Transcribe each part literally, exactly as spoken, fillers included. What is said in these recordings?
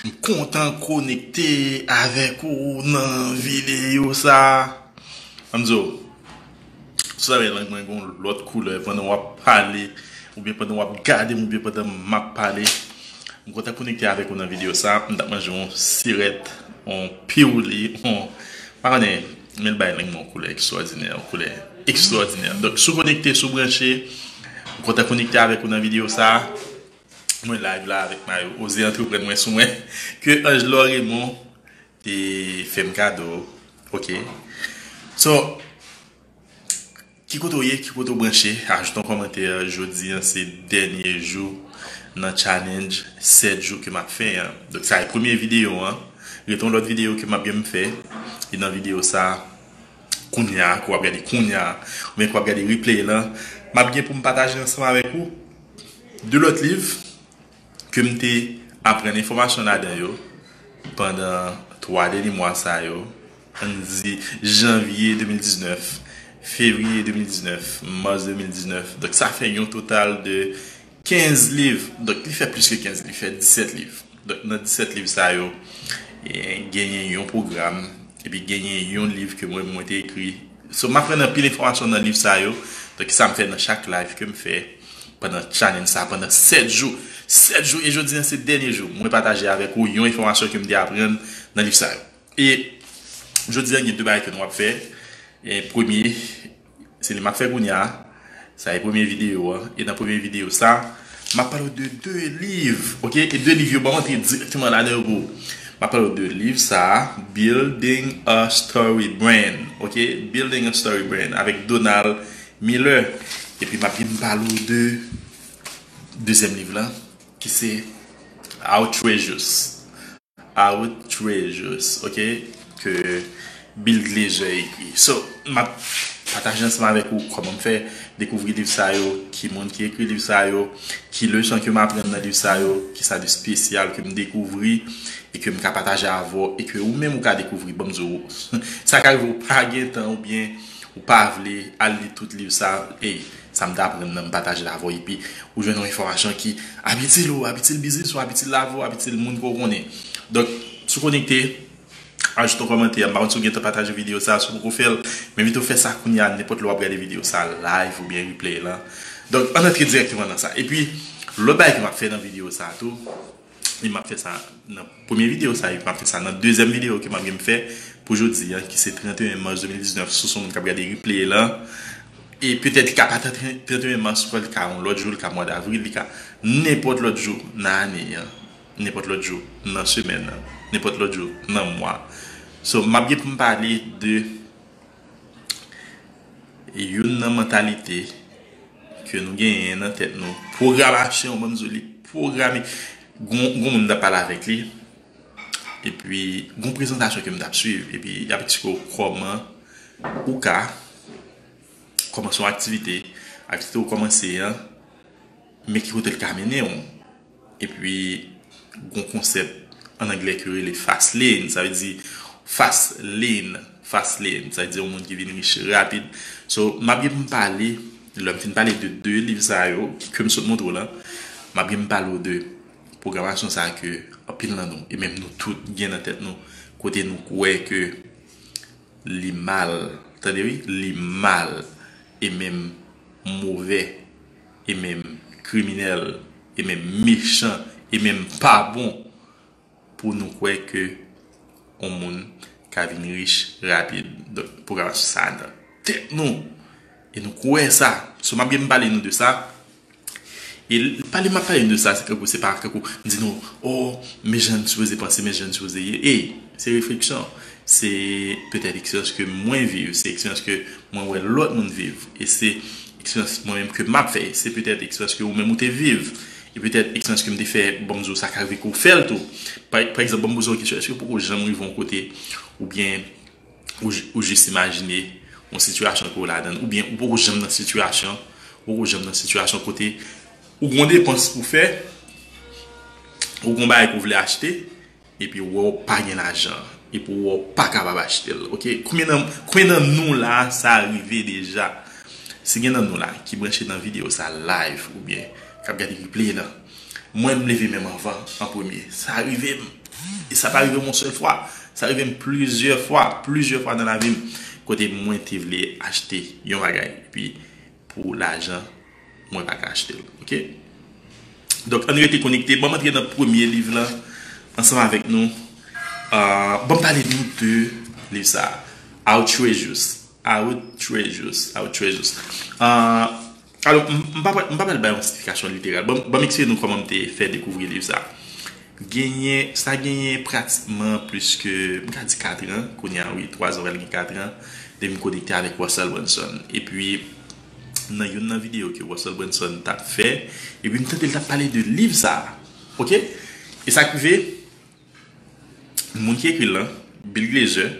M kontan konekte avèk ou nan videyo sa. Ann di w, sou sa, lang mwen gen yon lòt koulè pandan w ap pale, oubyen pandan w ap gade m, oubyen pandan m ap pale. M kontan konekte avèk ou nan videyo sa. M t ap manje yon sirèt, yon piwouli, yon, pa konnen, men l bay lang mwen yon koulè ekstwòdinè, yon koulè ekstwòdinè. Donk, si w konekte, si w branche, m kontan konekte avèk ou nan videyo sa. Mwen live la avèk Mayo. Oze antreprann mwen sou mwen. Ke Angelor Raymond te fè m kado. Ok. So, ki kote w ye, ki kote w branche, ajoute yon kòmantè. Jodi an se dènye jou nan challenge sèt jou ke m ap fè an. Donk, sa e premye videyo an. Gen yon lòt videyo ke m ap gen m fè. E nan videyo sa, kounye a, ke w ap gade kounye a, oubyen ke w ap gade replay lan, m ap gen pou m pataje ansanm avèk ou de lòt liv ke m te aprann enfòmasyon ladan yo pandan twa dènye mwa sa yo, ann di janvye de mil diznèf, fevriye de mil diznèf, mas de mil diznèf. Donk, sa fè yon total de kenz liv. Donk, li fè plis ke kenz, li fè disèt liv. Donk, nan disèt liv sa yo, e, genyen yon pwogram, epi genyen yon liv ke mwen, mwen te ekri. So, m aprann anpil enfòmasyon nan liv sa yo. Donk, sa m fè nan chak live ke m fè pandan challenge sa, pandan sèt jou. Sèt jou, e jodi an se dènye jou. Mwen pataje avèk ou yon enfòmasyon ke m te aprann nan liv sa yo. E jodi an, gen de bagay ke nou ap fè. E premye, se li m ap fè kounye a. Sa e premye videyo an. E nan premye videyo sa, m ap pale w de de liv, ok? E de liv yo, ban m antre dirèkteman ladan yo pou ou. M ap pale w de liv sa, Building a Story Brand, ok? Building a Story Brand, avèk Donald Miller. Epi m ap vin pale w de dezyèm liv la, ki se Outrageous. Outrageous, ok? Ke Bill Glazer ekri. So, m ap pataje ansanm avèk ou kòman m fè dekouvri liv sa yo, ki moun ki ekri liv sa yo, ki leson ke m aprann nan liv sa yo, ki sa de espesyal ke m dekouvri e ke m ka pataje avè w e ke ou menm ou ka dekouvri. Ban m di w, sa ka rive ou pa gen tan oubyen ou pa vle al li tout liv sa, ey, sa m t aprann nan, m pataje l avè w, epi ou jwenn yon enfòmasyon ki abitil ou, abitil biznis ou, abitil lavi w, abitil moun ke w konnen. Donk, si w konekte, ajoute yon kòmantè. M pa konn si w gentan pataje videyo sa, si w poko fè l, m envite w fè sa kounye a, nenpòt lè w ap gade videyo sa, live oubyen replay lan. Donk, ann antre dirèkteman nan sa. Epi, lòt bagay ke m ap fè nan videyo sa tou, e m ap fè sa nan premye videyo sa, e m ap fè sa nan dezyèm videyo ke m ap gen m fè pou jodi an, ki se trannteyen mas de mil diznèf, si w se yon moun k ap gade replay lan. E petèt li ka pa trannteyen mas, li ka yon lòt jou, li ka mwa davril, li ka nenpòt lòt jou nan ane an, nenpòt lòt jou nan semèn nan, nenpòt lòt jou nan mwa. So, m ap gen pou m pale de youn nan mantalite ke nou genyen nan tèt nou. Pwogramasyon, ban m di w, li pwograme. Gon, gon moun m t ap pale avèk li, epi gon prezantasyon ke m t ap swiv, epi y ap eksplike w kòman ou ka kòmanse yon aktivite, aktivite ou kòmanse an, men ki kote l ka mennen w. Epi, gon konsèp ann anglè ki rele fast lane, sa vle di fast lane, fast lane, sa vle di yon moun ki vin rich rapid. So, m ap gen pou m pale, lè m fin pale de de liv sa yo, ki, ke m sot montre w lan, m ap gen pou m pale w de pwogramasyon sa ke anpil nan nou, e menm nou tout gen nan tèt nou, kote nou kwè ke li mal, tande wi, li mal, e menm movè, e menm kriminèl, e menm mechan, e menm pa bon pou nou kwè ke yon moun ka vin rich rapid. Donk, pwogramasyon sa nan tèt nou. E nou kwè sa. So, m ap gen m pale nou de sa. E l-, pale m ap pale de sa, se tankou, se pa tankou m di nou, oh, men jan n sipoze panse, men jan n sipoze ye. E, se refleksyon. Se petèt eksperyans ke mwen viv, se eksperyans ke mwen wè lòt moun viv. E se eksperyans mwen menm ke m ap fè. Se petèt eksperyans ke ou menm ou te viv. E petèt eksperyans ke m te fè, bon, m di w, sa ka rive ke w fè l tou. Pa, pa egzanp, ban m poze w kesyon, èske w poko janm rive yon kote, oubyen ou, ou jis imajine yon sitiyasyon ke w ladan l, oubyen ou poko janm nan sitiyasyon, ou poko janm nan sitiyasyon kote ou gon depans pou fè, ou gon bagay ke w vle achte, epi ou wè w pa gen lajan, epi ou wè w pa kapab achte l, ok? Konbyen nan, konbyen nan nou la, sa rive deja? Si gen nan nou la ki branche nan videyo sa live, oubyen k ap gade replay lan, mwen m leve men m anvan, an premye. Sa rive m. E sa pa rive m yon sèl fwa. Sa rive m plizyè fwa, plizyè fwa nan lavi m, kote mwen te vle achte yon bagay, epi pou lajan, mwen pa ka achte l. Oke? Donk, ann rete konekte. Ban m antre nan premye liv la ansanm avèk nou. Uh, ban m pale nou de liv sa a. Outrageous. Outrageous. Outrageous. Uh, alò, m pa pral bay yon siyifikasyon literal. Ban m eksplike nou kòman m te fè dekouvri liv sa a. Genyen, sa genyen pratikman plis ke, m ka di kat an, kounye a wi, twa zan pral gen kat an, depi m konekte avèk Russell Brunson. Epi, nan youn nan videyo ke Russell Brunson t ap fè, epi m tande l t ap pale de liv sa a. Oke? E sa k rive, moun ki ekri l lan, Bill Glazer,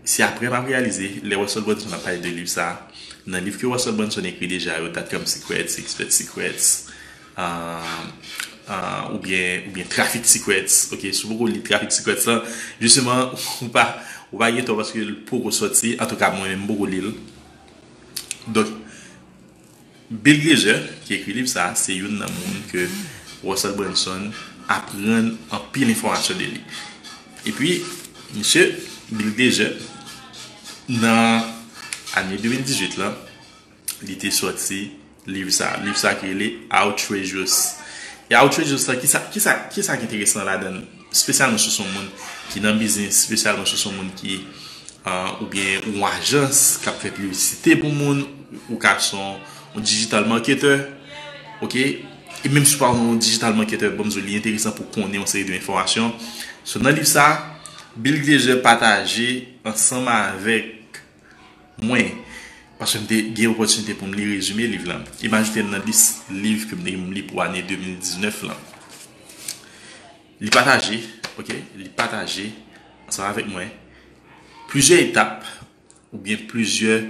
se apre m ap reyalize, lè Russell Brunson ap pale de liv sa a, nan liv ke Russell Brunson ekri deja yo, Dotcom Secrets, Expert Secrets, uh, uh, oubyen, oubyen Traffic Secrets, oke, si w poko li Traffic Secrets lan, jisteman, ou pa, ou pa gen tò paske l poko sòti, antouka mwen menm m poko li l. Donk, Bill Glazer, ki ekri liv sa a, se youn nan moun ke Russell Brunson aprann anpil enfòmasyon de li. Epi, misye, Bill Glazer, nan ane de mil dizuit lan, li te sòti liv sa a. Liv sa a ki rele Outrageous. E Outrageous la, kisa, kisa, kisa ki enteresan ladan l? Espesyalman si w se yon moun ki nan biznis, espesyalman si w se yon moun ki uh, oubyen yon ajans k ap fè piblisite pou moun, ou ka se yon digital marketer, oke? E menm si w pa yon digital marketer, ban m di w, li enteresan pou konnen yon seri de enfòmasyon. So, nan liv sa a, Bill Glazer pataje ansanm avèk mwen, paske m te gen opòtinite pou m li rezime liv la, e m ajoute l nan lis liv ke m te gen pou m li pou ane de mil diznèf lan. Li pataje, oke, li pataje ansanm avèk mwen plizyè etap oubyen plizyè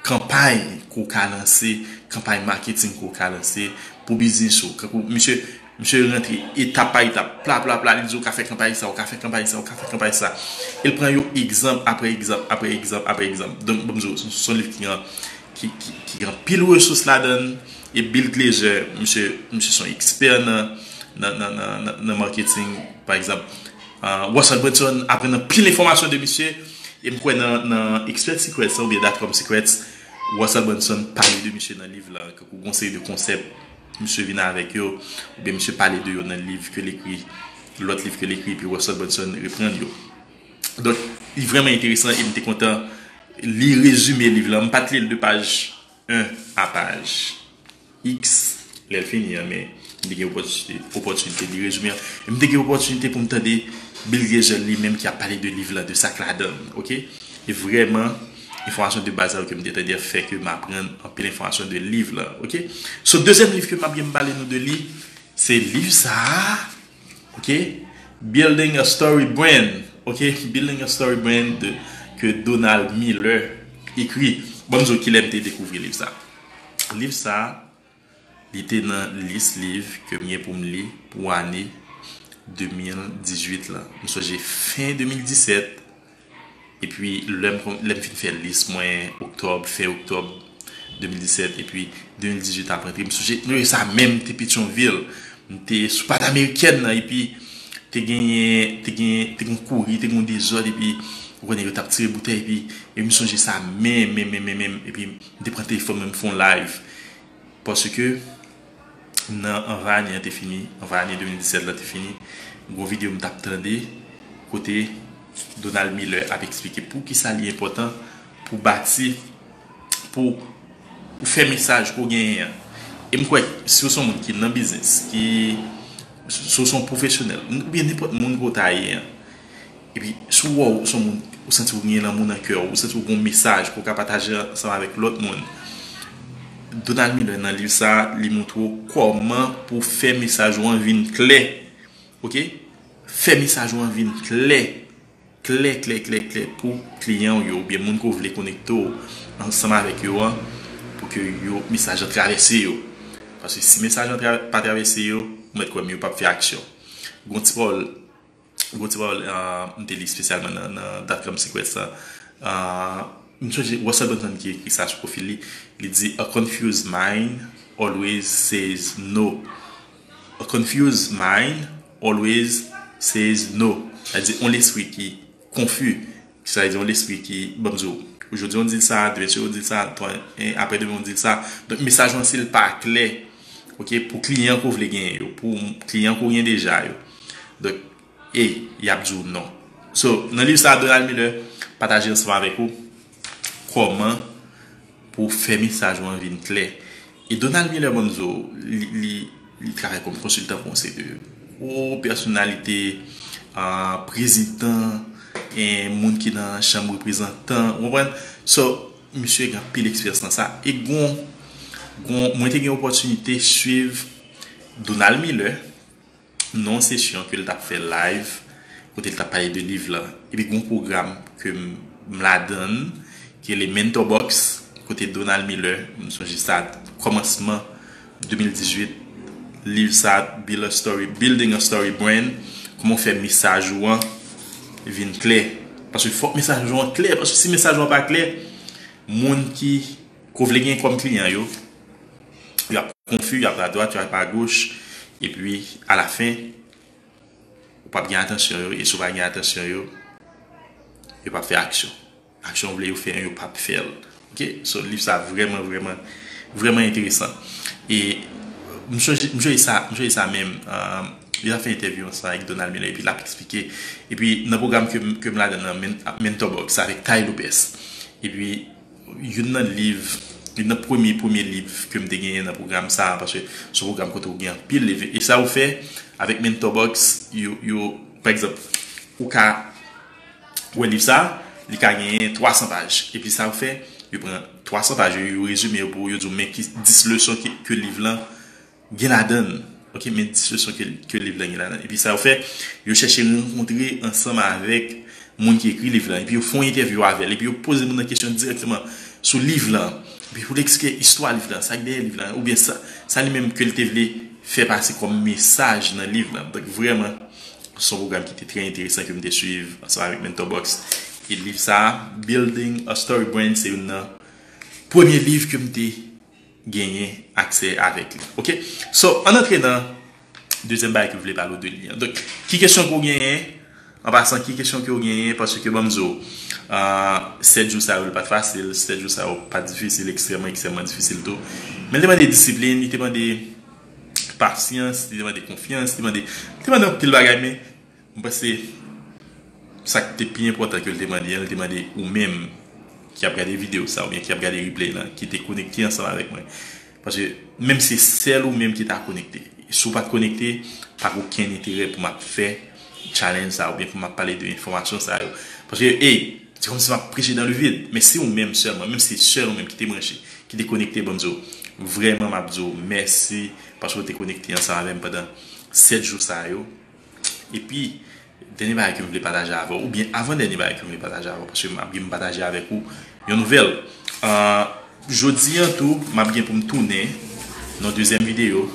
kanpay ke w ka lanse, kanpay maketing ke w ka lanse pou biznis ou. Kankou misye, misye rantre etap pa etap, pla, pla, pla, li di w ka fè kanpay sa, w ka fè kanpay sa, w ka fè kanpay sa. E l pran yo egzanp apre egzanp, apre egzanp, apre egzanp. Donk, ban m di w, se yon liv ki gen, ki, ki, ki gen anpil resous ladan l. E Bill Glazer, misye, misye se yon ekspè nan, nan, nan, nan, nan, nan marketing, pa egzanp. Uh, Russell Brunson aprann anpil enfòmasyon de misye. E m kwè nan, nan Expert Secrets oubyen Dotcom Secrets, Russell Brunson pale de misye nan liv la, kankou yon seri de konsèp misye vin avèk yo, oubyen misye pale de yo nan liv ke l ekri, lòt liv ke l ekri, epi Russell Brunson reprann yo. Donk, li vrèman enteresan e m te kontan li rezime liv la. M pa t li l de paj en a paj X, lè l fini an, men m te gen opòtinite, opòtinite li rezime an. E m te gen opòtinite pou m tande Bill Glazer li menm ki ap pale de liv la, de sa k ladan l, oke? E vrèman, enfòmasyon de baz sa yo ke m te tande an fè ke m aprann anpil enfòmasyon de liv la, oke? So, dezyèm liv ke m ap gen m pale nou de li, se liv sa a, oke? Building a Storied Brand, oke? Building a Storied Brand de, ke Donald Miller ekri. Ban m di w kilè m te dekouvri liv sa a. Liv sa a, li te nan lis liv ke m gen pou m li pou ane de mil dizuit lan. M sonje fen de mil disèt, epi lè m, lè m fin fè lis mwen, oktòb, fen oktòb de mil disèt, epi de mil dizuit ap rantre. M sonje, nou wè sa menm, m te Petyonvil, m te sou pat amerikèn nan, epi te genyen, te genyen, te gen kouri, te gen dezòd, epi ou konnen yo t ap tire boutèy, epi, epi m sonje sa menm, menm, menm, menm, menm, epi m te pran telefòn mwen, m fè yon live. Paske nan anvan ane an te fini, anvan ane de mil disèt lan te fini, gon videyo m t ap tande kote Donald Miller ap eksplike poukisa li enpòtan pou bati, pou, pou fè mesaj ke w genyen an. E m kwè, si w se yon moun ki nan biznis, ki, si w se yon pwofesyonèl, oubyen nenpòt moun ke w ta ye an, epi, si w wè w se yon moun, ou santi w gen lanmou nan kè w, ou santi w gen yon mesaj pou w ka pataje ansanm avèk lòt moun. Donald Miller nan liv sa a, li montre w kòman pou w fè mesaj ou an vin klè. Oke? Fè mesaj ou an vin klè. Klè, klè, klè, klè pou kliyan w yo, oubyen moun ke w vle konekte w ansanm avèk yo an, pou ke yo, mesaj lan travèse yo. Paske si mesaj lan tra-, pa travèse yo, ou mèt kwè m, yo p ap fè aksyon. Gon ti pawòl Gon ti pawòl, ah, m te li espesyalman nan, nan Dotcom Secrets la. Ah, m sonje Russell Brunson ki ekri sa sou pwofil li. Li di, "A confused mind always says no." A confused mind always says no. Sa vle di yon lespri ki konfi. Sa vle di yon lespri ki, ban m di w, jodi w di l sa, demen sou w di l sa, twa, en, apre demen w di l sa. Donk, mesaj lan, si l pa klè, ok, pou kliyan ke w vle genyen yo, pou kliyan ke w gen deja yo. Donk, e, y ap di w non. So, nan liv sa, Donald Miller pataje ansanm avèk ou kòman pou fè mesaj ou an vin klè. E Donald Miller, ban m di w, li, li, li travay kòm konsiltan pou yon seri de gwo pèsonalite, ah, prezidan, e moun ki nan chanm reprezantan, ou konprann? So, misye gen anpil eksperyans nan sa. E gon, gon, mwen te gen opòtinite swiv Donald Miller nan yon sesyon ke l t ap fè live, kote l t ap pale de liv lan. Epi gon pwogram ke m, m ladan l, ki rele Mentor Box, kote Donald Miller, m sonje sa, kòmansman de mil dizuit, liv sa, Build a Story, Building a Story Brand, kòman w fè mesaj ou an vin klè. Paske fòk mesaj ou an klè, paske si mesaj ou an pa klè, moun ki, ke w vle gen kòm kliyan yo, y ap konfi, y ap adwat, y ap agoch, epi alafen, ou p ap gen atansyon yo, e si w pa gen atansyon yo, yo p ap fè aksyon. Aksyon w vle yo fè an, yo p ap fè l. Ok? So, liv sa vrèman, vrèman, vrèman enteresan. E m chwazi, m chwazi sa, m chwazi sa menm. Um, li ta fè entèvyou ansanm avèk Donald Miller, epi l ap eksplike. Epi nan pwogram ke, m- ke m ladan nan, Men- Mentor Box, avèk Tai Lopez. Epi youn nan liv, youn nan premye, premye liv ke m te genyen nan pwogram sa a, paske se yon pwogram kote ou gen anpil liv. E sa ou fè avèk Mentor Box, yo, yo, pa egzanp, ou ka wè liv sa, li ka genyen twa san paj. Epi sa ou fè, yo pran twa san paj, yo, yo rezime yo pou ou, yo di w men ki dis leson ke, ke liv lan gen ladan l. Ok, men dis leson ke, ke liv lan gen ladan l. Epi sa yo fè, yo chèche rankontre ansanm avèk moun ki ekri liv lan. Epi yo fè yon entèvyou avè l. Epi yo poze moun nan kesyon dirèkteman sou liv lan. Epi pou l eksplike istwa liv lan, sa k dèyè liv lan, oubyen sa, sa li menm ke l te vle fè pase kòm mesaj nan liv lan. Donk, vrèman, se yon pwogram ki te trè enteresan ke m te swiv ansanm avèk Mentor Box. E liv sa a, Building a Story Brand, se youn nan premye liv ke m te genyen aksè avèk li. Ok? So, ann antre nan dezyèm bagay ke m vle pale w de li an. Donk, ki kesyon ke w genyen? An pasan, ki kesyon ke w genyen? Paske, ban m di w, ah, sèt jou sa yo, li pa t fasil. Sèt jou sa yo pa t difisil, ekstrèmman, ekstrèmman difisil tou. Men li te mande disiplin, li te mande pasyans, li te mande konfyans, li te mande, li te mande anpil bagay, men m panse sa k te pi enpòtan ke l te mande an, li te mande ou menm ki ap gade videyo sa oubyen ki ap gade replay lan, ki te konekte ansanm avèk mwen. Paske menm si se sèl ou menm ki ta konekte, si w pa t konekte, pa gen okenn enterè pou m ap fè challenge sa oubyen pou m ap pale de enfòmasyon sa yo. Paske, ey, se kòmsi m ap preche dans le vide. Men si ou menm sèlman, menm si se sèl ou menm ki te branche, ki te konekte, ban m di w, vrèman m ap di w mèsi paske w te konekte ansanm avè m pandan sèt jou sa yo. Epi, dènye bagay ke m vle pataje avè w, oubyen avan dènye bagay ke m vle pataje avè w, paske m ap gen m pataje avèk ou yon nouvèl. Ah, jodi an tou, m ap gen pou m tounen nan dezyèm videyo.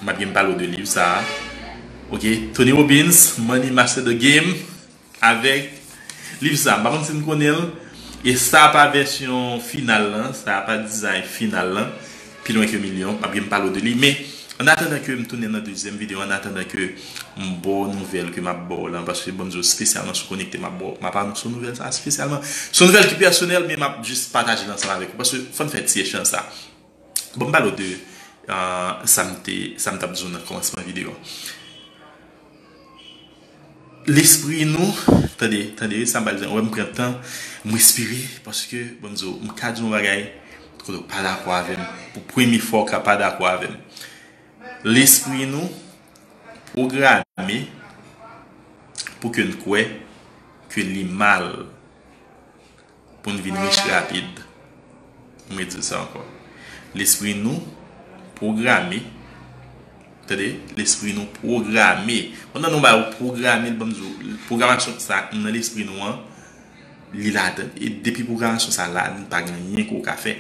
M ap gen m pale w de liv sa a. Ok, Tony Robbins, Money Master the Game, avèk liv sa a. M pa konn si n konnen l. E sa pa vèsyon final lan, sa pa dizay final lan. Pi lwen ke milyon, m ap gen m pale w de li. Men, annatandan ke m tounen nan dezyèm videyo, annatandan ke m ba w nouvèl ke m ap ba w lan, paske bon, m di w espesyalman si w konekte, m ap ba w, m ap anonse w nouvèl sa a espesyalman. Se yon nouvèl ki pèsonèl, men m ap jis pataje l ansanm avèk ou, paske fò n fè ti echanj sa. Bon, m pale w de, ah, sa m te, sa m t ap di w nan kòmansman videyo an. Lespri nou, tande, tande, sa m pral di, wè m pran tan, m respire, paske, bon, m di w, m ka di yon bagay, kote w pa dakò avè m, pou premye fwa w ka pa dakò avè m. Lespri nou pwograme pou ke n kwè ke li mal pou n vin rich rapid. M redi l sa ankò. Lespri nou pwograme, tande, lespri nou pwograme. Pandan nou ba yo pwograme, ban m di w, pwogramasyon sa nan lespri nou an, li ladan. E depi pwogramasyon sa la, li pa gen anyen ke w ka fè.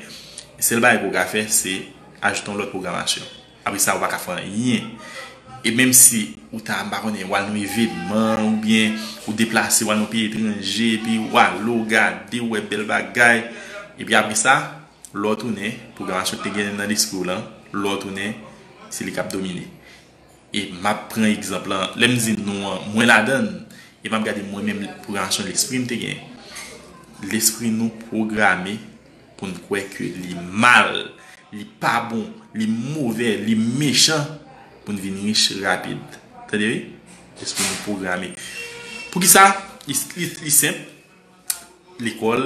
Sèl bagay ke w ka fè, se ajoute yon lòt pwogramasyon. Apre sa, ou pa ka fè anyen. E menm si ou ta, m pa konnen, w al nan evenman, oubyen ou deplase, w al nan peyi etranje, epi w ale, w gade, w wè bèl bagay, epi apre sa, lè w tounen, pwogramasyon ke w te genyen nan lespri w lan, lè w tounen, se li k ap domine. E m ap pran egzanp lan, lè m di nou an, mwen ladan l, e m ap gade mwen menm pwogramasyon lespri m te gen. Lespri nou pwograme pou n kwè ke li mal, li pa bon, li movè, li mechan pou n vin rich rapid. Tande wi? Lespri nou pwograme. Poukisa? Li, li, li senp. Lekòl,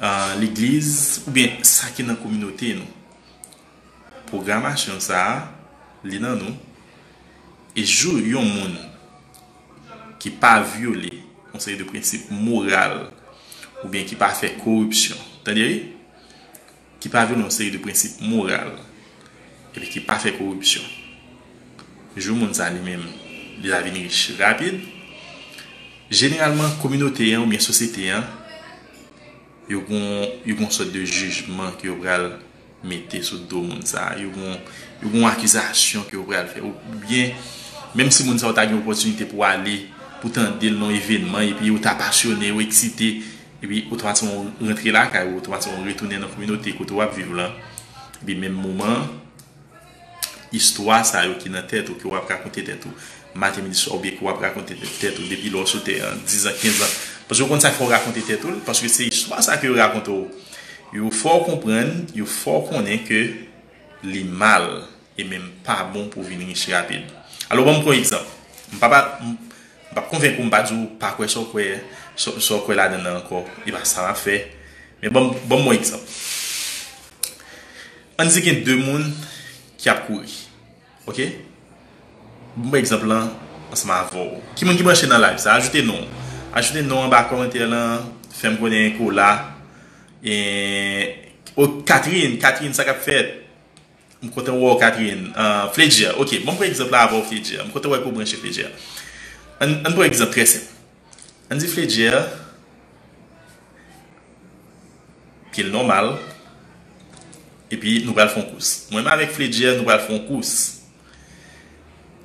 ah, legliz, oubyen sa ki nan kominote nou. Pwogramasyon sa a, li nan nou. E jou yon moun ki pa vyole yon seri de prensip moral, oubyen ki pa fè koripsyon, tande wi, ki pa vyole yon seri de prensip moral, epi ki pa fè koripsyon, jou moun sa li menm, li ta vin rich rapid. Jeneralman, kominote an oubyen sosyete an, yo gon, yo gon sòt de jijman ke yo pral mete sou do moun sa a. Yo gon, yo gon akizasyon ke yo pral fè. Oubyen, menm si moun sa yo ta gen opòtinite pou ale, pou tande l nan yon evènman, epi yo ta pasyone, yo eksite, epi otomatikman ou rantre lakay ou, otomatikman ou retounen nan kominote kote w ap viv lan. Epi menm moman an, istwa sa yo ki nan tèt ou, ke w ap rakonte tèt ou maten, midi, swa, oubyen ke w ap rakonte tèt ou depi lè w sou tè an, diz an, kenz an. Paske yo konn sa k fè w rakonte tèt ou, paske se istwa sa ke yo rakonte w. Yo fè w konprann, yo fè w konnen ke li mal e menm pa bon pou w vin rich rapid. Alò, ban m pran yon egzanp. M pa, pa, m, m p ap konvenk ou, m pa di w pa kwè sa w kwè, sa, sa w kwè ladan l ankò. E pa sa m ap fè. Men ban m, ban m yon egzanp. Ann di gen de moun ki ap kouri. Oke? Ban m pran egzanp lan ansanm avè w. Ki moun ki branche nan live sa? Ajoute non. Ajoute non anba kòmantè lan. Fè m konnen ke w la. E, o, Catherine, Catherine, sa k ap fèt? M kontan wè w, Catherine. Ah, Fledger. Oke, ban m pran egzanp la avè w, Fledger. M kontan wè ke w branche, Fledger. Ann, ann pran egzanp trè senp. Ann di Fledger, pye l nòmal, epi nou pral fè yon kous. Mwen menm avèk Fledger, nou pral fè yon kous.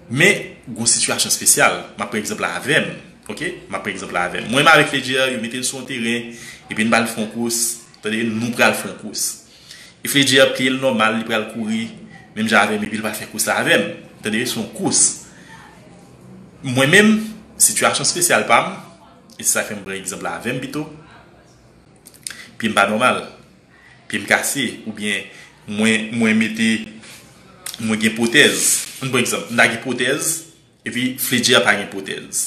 Men, gon sitiyasyon espesyal. M ap pran egzanp la avè m. Oke? M ap pran egzanp la avè m. Mwen menm avèk Fledger, yo mete n sou yon teren, epi n pral fè yon kous. Tande, nou pral fè yon kous. E Fledger pye l nòmal, li pral kouri, menm jan avè m, epi l pral fè kous la avè m. Tande, se yon kous. Mwen menm, sitiyasyon espesyal pa m, e se sa k fè m pran egzanp la avè m pito, pye m pa nòmal, pye m kase, oubyen mwen, mwen mete, mwen gen pwotèz. Ann pran egzanp, m ta gen pwotèz, epi Fledger pa gen pwotèz.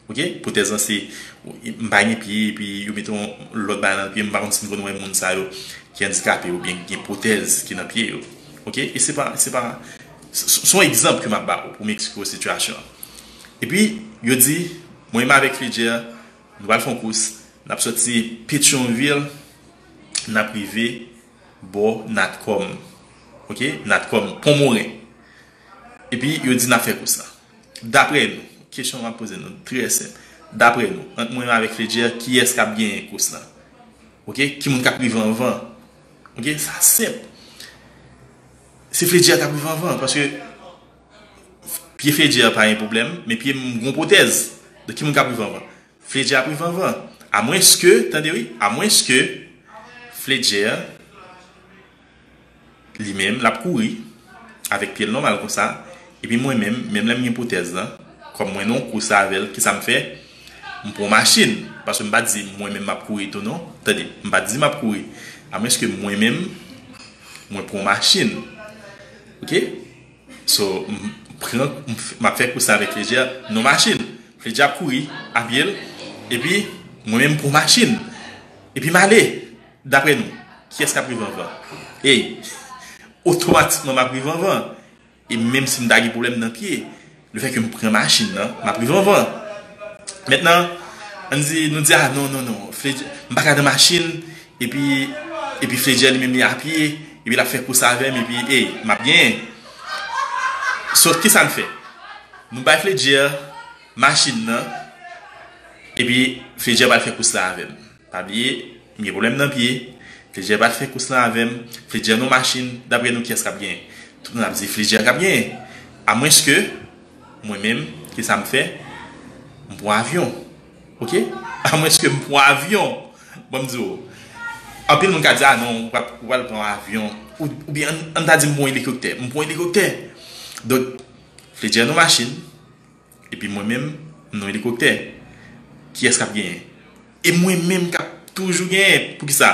Oke? Pwotèz lan se, m pa gen pye, epi yo mete yon lòt bagay nan pye m, m pa konn si m konn wè moun sa yo ki andikape oubyen ki gen pwotèz ki nan pye yo. Oke? E se pa, se pa, se, se yon egzanp ke m ap ba w pou m eksplike w sitiyasyon an. Epi, yo di, mwen menm avèk Fledger, nou pral fè yon kous, n ap sòti Petyonvil, n ap rive bò Natcom. Oke? Natcom, Pon Moren. Epi, yo di n ap fè kous la. Daprè nou, kesyon m ap poze nou, trè senp. Daprè nou, ant mwen menm avèk Fledger, kiyès k ap genyen kous la? Oke? Ki moun k ap rive anvan? Oke? Sa senp. Se Fledger k ap rive anvan, paske pye Fledger pa gen pwoblèm, men pye m gon pwotèz. Donk, ki moun k ap rive anvan? Fledger ap rive anvan. Amwenske, tande wi, amwenske Fledger, li menm, l ap kouri avèk pye l nòmal konsa, epi mwen menm, menm lè m gen pwotèz lan, kòm mwen nan yon kous avè l, kisa m fè? M pran yon machin, paske m pa t di mwen menm m ap kouri tou non. Tande, m pa t di m ap kouri. Amwenske mwen menm, mwen pran yon machin. Oke? So, m pran, m f-, m ap fè kous la avèk Fledger nan machin. Fledger ap kouri, a pye l, epi mwen menm m pran machin. Epi m ale. Daprè nou, kiyès k ap rive anvan? Ey, otomatikman m ap rive anvan. E menm si m ta gen pwoblèm nan pye, lefètke m pran machin nan, m ap rive anvan. Mentnan, ann di, nou di, a, non, non, non, Fledger, m pa ka nan machin, epi, epi Fledger li menm li a pye, epi l ap fè kous avè m, epi, ey, m ap genyen. So, kisa n fè? Nou bay Fledger machin nan, epi Fledger pral fè kous la avè m. Pa bliye, m gen pwoblèm nan pye. Fledger pral fè kous lan avè m. Fledger nan machin, daprè nou, kiyès k ap genyen? Tout moun ap di Fledger k ap genyen. Amwenske, mwen menm, kisa m fè? M pran avyon. Oke? Amwenske m pran avyon. Ban m di w. Anpil moun ka di, a non, ou pral, ou pral pran avyon. Ou, oubyen, ann, ann ta di m pran elikoptè. M pran elikoptè. Donk, Fledjè nan machin, epi mwen menm, m nan elikoptè. Kiyès k ap genyen? E mwen menm k ap toujou genyen. Poukisa?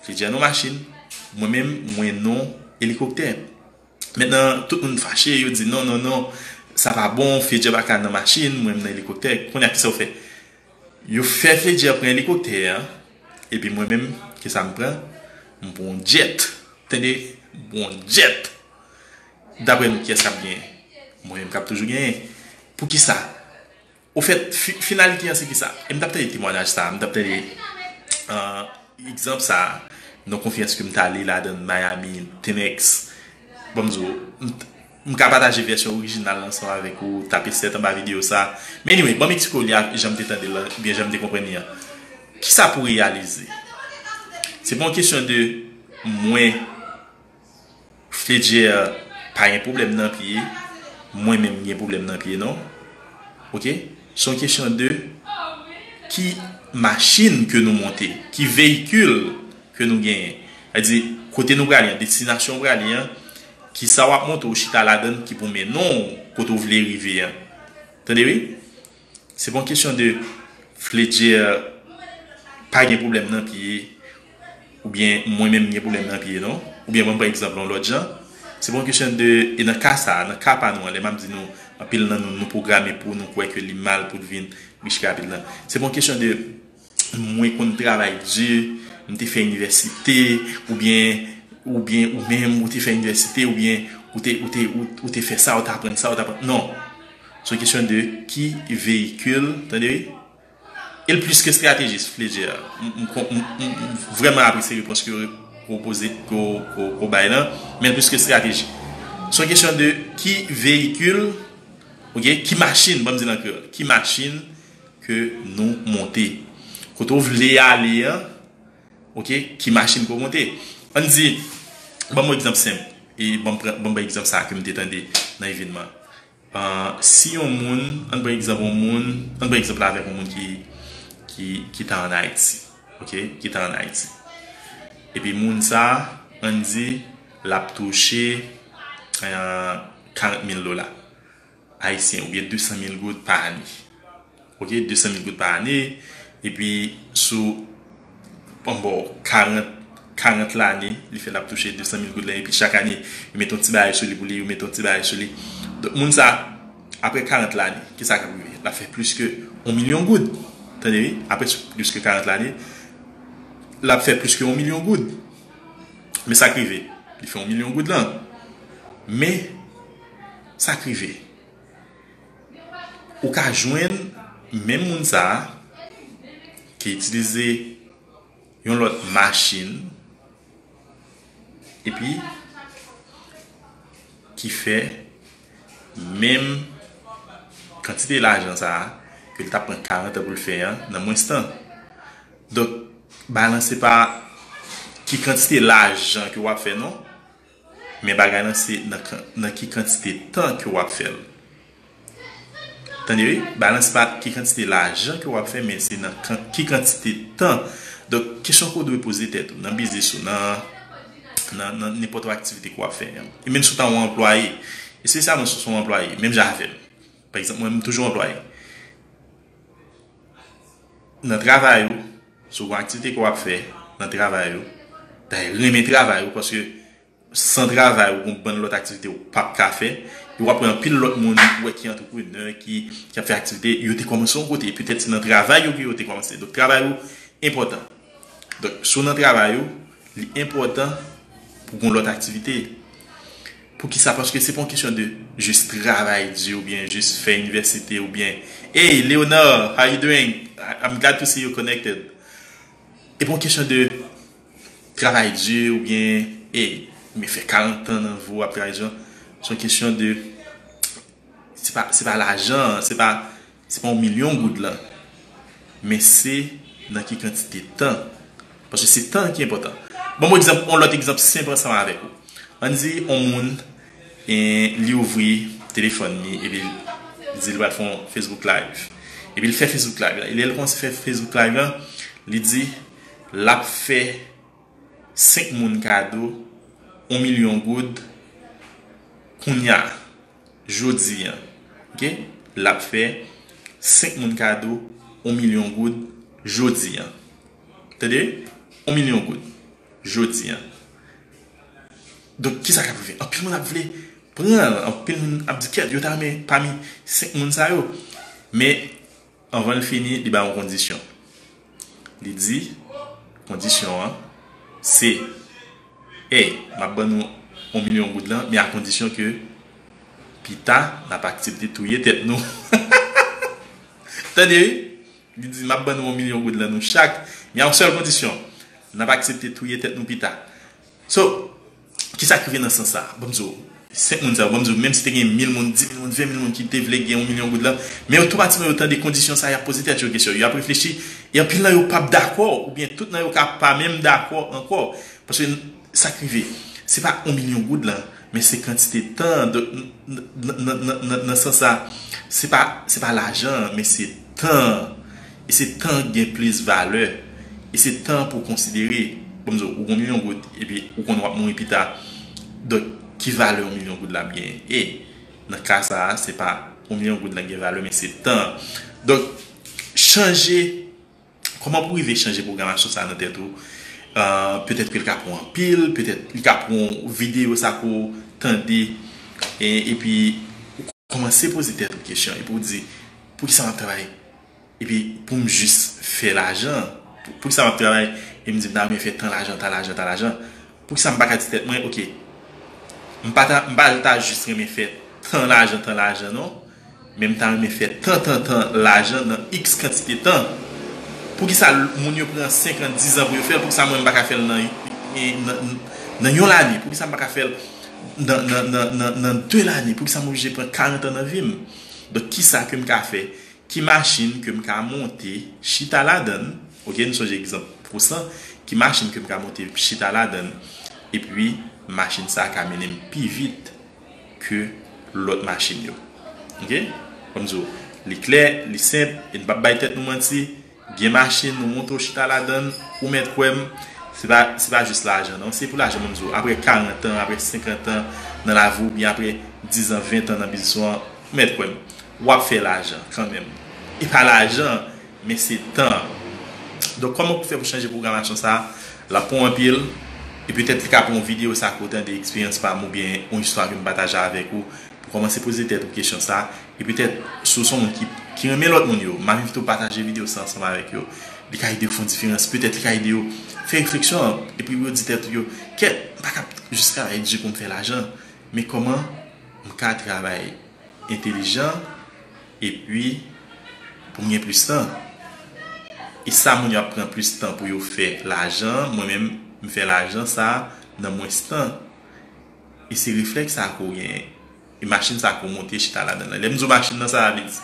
Fledjè nan machin, mwen menm, mwen nan elikoptè. Mentnan, tout moun fache, yo di, "Non, non, non, sa pa bon, Fledjè pa ka nan machin, mwen m nan elikoptè." Kounye a, kisa yo fè? Yo fè Fledjè pran elikoptè a, epi mwen menm, kisa m pran? M pran yon djèt. Tande, m pran yon djèt. Daprè nou, kiyès k ap genyen? Mwen menm k ap toujou genyen. Poukisa? Ofèt, fi- finalite an se kisa? E m t ap tande temwayaj sa a, m t ap tande, euh, egzanp sa a, nan konferans ke m t ale ladan Miami, ten X. Ban m di w, m t- m ka pataje vèsyon orijinal la ansanm avèk ou, tape sèt anba videyo sa a. Men anyway, ban m eksplike w li a jan m te tande l lan, oubyen jan m te konprann li an. Kisa pou reyalize? Se pa yon kesyon de mwen, Fledjè pa gen pwoblèm nan pye, mwen menm gen pwoblèm nan pye, non. Oke? Se yon kesyon de ki machin ke nou monte, ki veyikil ke nou genyen. Sa di, kote nou prale an, destinasyon w prale an, ki sa w ap monte w chita ladan l ki pou mennen w kote w vle rive an. Tande wi? Se pa yon kesyon de Fledjè pa gen pwoblèm nan pye, oubyen mwen menm m gen pwoblèm nan pye, non. Oubyen ban m pran egzanp yon lòt jan. Se pa yon kesyon de, e nan ka sa a, nan ka pa nou an, lè m ap di nou, anpil nan nou, nou pwograme pou nou kwè ke li mal pou n vin rich rapid lan. Se pa yon kesyon de mwen konn travay di, m te fè inivèsite, oubyen, oubyen ou menm ou te fè inivèsite, oubyen ou te, ou te, ou, ou te fè sa, ou te aprann sa, ou te aprann. Non. Se yon kesyon de ki veyikil, tande wi. E l plis ke estratejis, Fledjè. M, m, m, m, m vrèman apresye repons ke w poze, ke w, ke w, ke w bay lan, men l plis ke estrateji. Se yon kesyon de ki veyikil, oke, ki machin, ban m di l an kreyòl, ki machin ke nou monte. Kote w vle ale an, oke, ki machin ke w monte. Ann di, ban m yon egzanp senp, e ban m pran, ban m pran egzanp sa a ke m te tande nan evènman. Ah, si yon moun, ann pran egzanp yon moun, ann pran egzanp la avèk yon moun ki, ki, ki ta ann Ayiti, oke, ki ta ann Ayiti. Epi moun sa a, ann di, l ap touche, ah, karant mil dola ayisyen oubyen de san mil goud pa ane. Oke, de san mil goud pa ane. Epi sou, bon, bon, karant, karant lane, li fè l ap touche de san mil goud la, epi chak ane, yo mete yon ti bagay sou li pou li, yo mete yon ti bagay sou li. Donk, moun sa, apre karant lane, kisa k ap rive? L ap fè plis ke yon milyon goud. Tande wi, apre plis ke karant lane, l ap fè plis ke yon milyon goud. Men sa k rive? Li fè yon milyon goud lan. Men, sa k rive? Ou ka jwenn menm moun sa a ki itilize yon lòt machin, epi ki fè menm kantite lajan sa a ke l t ap pran karant an pou l fè an nan mwens tan. Donk, bagay lan se pa ki kantite lajan ke w ap fè, non. Men bagay lan se nan, nan ki kantite tan ke w ap fè l. Tande wi, bagay lan se pa ki kantite lajan ke w ap fè, men se nan kan, ki kantite tan. Donk, kesyon ke w dwe poze tèt ou, nan biznis ou, nan, nan, nan nenpòt aktivite ke w ap fè an. E menm si w ta yon anplwaye, espesyalman si w se yon anplwaye, menm jan avè m. Pa egzanp, mwen, m toujou anplwaye. Nan travay ou, si w gen aktivite ke w ap fè nan travay ou, dayè renmen travay ou, paske san travay ou, gen bann lòt aktivite ou p ap ka fè. E w ap wè anpil lòt moun ou wè ki antreprenè, ki, ki ap fè aktivite, yo te kòmanse yon kote. Petèt se nan travay yo ke yo te kòmanse. Donk, travay ou enpòtan. Donk, si w nan travay ou, li enpòtan pou gen lòt aktivite. Poukisa? Paske se pa yon kesyon de jis travay di oubyen jis fè inivèsite oubyen, "Hey, Leonard, how you doing? I- I'm glad to see you connected." E pa yon kesyon de travay di oubyen, "Hey, men fè karant an nan vi w ap travay di." Se yon kesyon de Se pa, se pa lajan an, se pa, se pa yon milyon goud lan. Men se nan ki kantite tan. Paske se tan ki enpòtan. Ban m yon egzanp, yon lòt egzanp senp ansanm avèk ou. Ann di yon moun, eh, li ouvri telefòn li epi li di li pral fè yon Facebook Live. Epi li fè Facebook Live la. E lè l kòmanse fè Facebook Live la, li di l ap fè senk moun kado yon milyon goud kounye a. jodi an. Ok? L ap fè senk moun kado yon milyon goud jodi an. Tande? Yon milyon goud jodi an. Donk, kisa k ap rive? Anpil moun ap vle pran l, anpil moun ap di, "Kèt, yo ta renmen pami senk moun sa yo." Men, anvan l fini, li ba yon kondisyon. Li di, kondisyon an, se, "Ey, m ap ban nou yon milyon goud lan, men a kondisyon ke pita, n ap aksepte touye tèt nou." Tande, wi. Li di, "M ap ban nou yon milyon goud lan nou chak, men a yon sèl kondisyon. N ap aksepte touye tèt nou pita." So, kisa k rive nan sans sa a? Ban m di w, senk moun sa yo, ban m di w, menm si te gen mil moun, di mil moun, ven mil moun ki te vle gen yon milyon goud lan, men yo tou patiman yo tande kondisyon sa a, y ap poze tèt yo kesyon, y ap reflechi, e anpil nan yo p ap dakò, oubyen tout nan yo ka pa menm dakò ankò. Paske sa k rive, se pa yon milyon goud lan, men se kantite tan, donk, nan, nan, nan, nan, nan sans sa, se pa, se pa lajan, men se tan. E se tan ki gen plis valè. E se tan pou w konsidere. Bon, m di w, ou gen yon milyon goud, epi ou konn w ap mouri pita. Donk, ki valè yon milyon goud la ap genyen? E, nan ka sa a, se pa yon milyon goud la gen valè, men se tan. Donk, chanje, kòman pou w rive chanje pwogramasyon sa a nan tèt ou? Euh, petèt ke l ka pran anpil, petèt li ka pran videyo sa pou w tande, e, epi ou kòmanse poze tèt ou kesyon, epi w di, "Poukisa m ap travay? Epi pou m jis fè lajan? Pou, poukisa m ap travay e m di m ta renmen fè tan lajan, tan lajan, tan lajan? Poukisa m pa ka di tèt mwen, ok, m pa ta, m pa ta jis renmen fè tan lajan, tan lajan non, men m ta renmen fè tan, tan, tan lajan nan iks kantite tan? Poukisa moun yo pran senk an, diz an pou yo fè l? Poukisa mwen m pa ka fè l nan, nan, nan yon lane? Poukisa m pa ka fè l nan, nan, nan, nan, nan de lane? Poukisa m oblije pran karant an nan vi m?" Donk, kisa ke m ka fè? Ki machin ke m ka monte, chita ladan l? Ok, nou sonje egzanp pou san. Ki machin ke m ka monte, chita ladan l? Epi, machin sa a ka mennen m pi vit ke lòt machin yo. Ok? Kòm di w, li klè, li senp, e n p ap bay tèt nou manti. Gen machin, ou monte, w chita ladan l, ou mèt kwè m, se pa, se pa jis lajan, non. Se pou lajan, ban m di w, apre karant an, apre senkant an nan lavi w, oubyen apre diz an, ven an nan biznis ou an, ou mèt kwè m, w ap fè lajan kanmenm. E pa lajan, men se tan. Donk, kòman pou fè pou chanje pwogramasyon sa a? L ap pran w anpil, e petèt li ka pran yon videyo sa ke w tande eksperyans pa m oubyen yon istwa ke m pataje avèk ou, pou kòmanse poze tèt ou kesyon sa a, e petèt, si w se yon moun ki, ki renmen lòt moun yo, m ap envite w pataje videyo sa ansanm avèk yo. Li ka ede w fè yon diferans, petèt li ka ede yo fè refleksyon an, epi yo di tèt yo, "Kèt, m pa ka ap jis travay di pou m fè lajan, men kòman m ka travay entelijan, epi pou m gen plis tan?" E sa moun yo ap pran plis tan pou yo fè lajan, mwen menm, m fè lajan sa a nan mwens tan. E se reflèks sa a ke w genyen. E machin sa a ke w monte chita ladan l lan. Lè m di w machin nan, sa a vle di,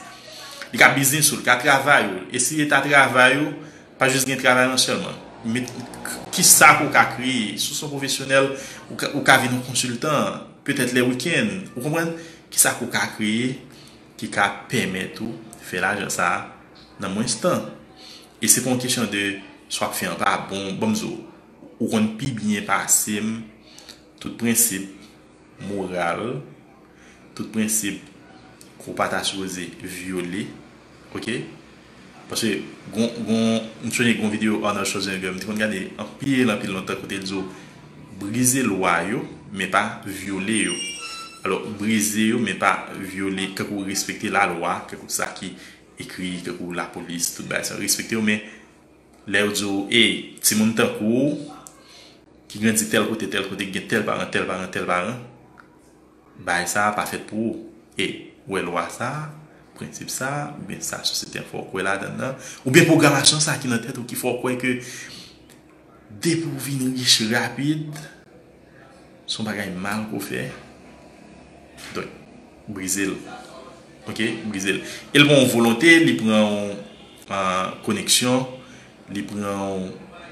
li ka biznis ou, li ka travay ou. E si li ta travay ou, pa jis gen travay lan sèlman. Men, k-, kisa ke w ka kreye? Si w se yon pwofesyonèl, ou ka, ou ka vin yon konsiltan, petèt lè wikenn. Ou konprann? Kisa ke w ka kreye ki ka pèmèt ou fè lajan sa a nan mwens tan? E se pa yon kesyon de si w ap fè an pa bon, ban m di w, ou konn pi byen pase m tout prensip moral, tout prensip ke w pa ta sipoze vyole, ok? Paske gon, gon, m sonje gon videyo Arnold Schwarzenegger, m te konn gade anpil, anpil lontan kote l di w, brize lwa yo, men pa vyole yo. Alò, brize yo, men pa vyole, tankou respekte lalwa, tankou sa ki ekri, tankou lapolis, tout bagay sa, respekte yo, men lè yo di w, "Ey, timoun tankou w, ki grandi tèl kote, tèl kote, ki gen tèl paran, tèl paran, tèl paran, bagay sa a pa fèt pou ou." E, ou wè lwa sa a, prensip sa a, oubyen sa sosyete an fè w kwè ladan l lan, oubyen pwogramasyon sa a ki nan tèt ou ki fè w kwè ke depi w vin rich rapid, se yon bagay mal ke w fè. Donk, brize l. Ok? Brize l. E l pran yon volonte, li pran yon, ah, koneksyon, li pran yon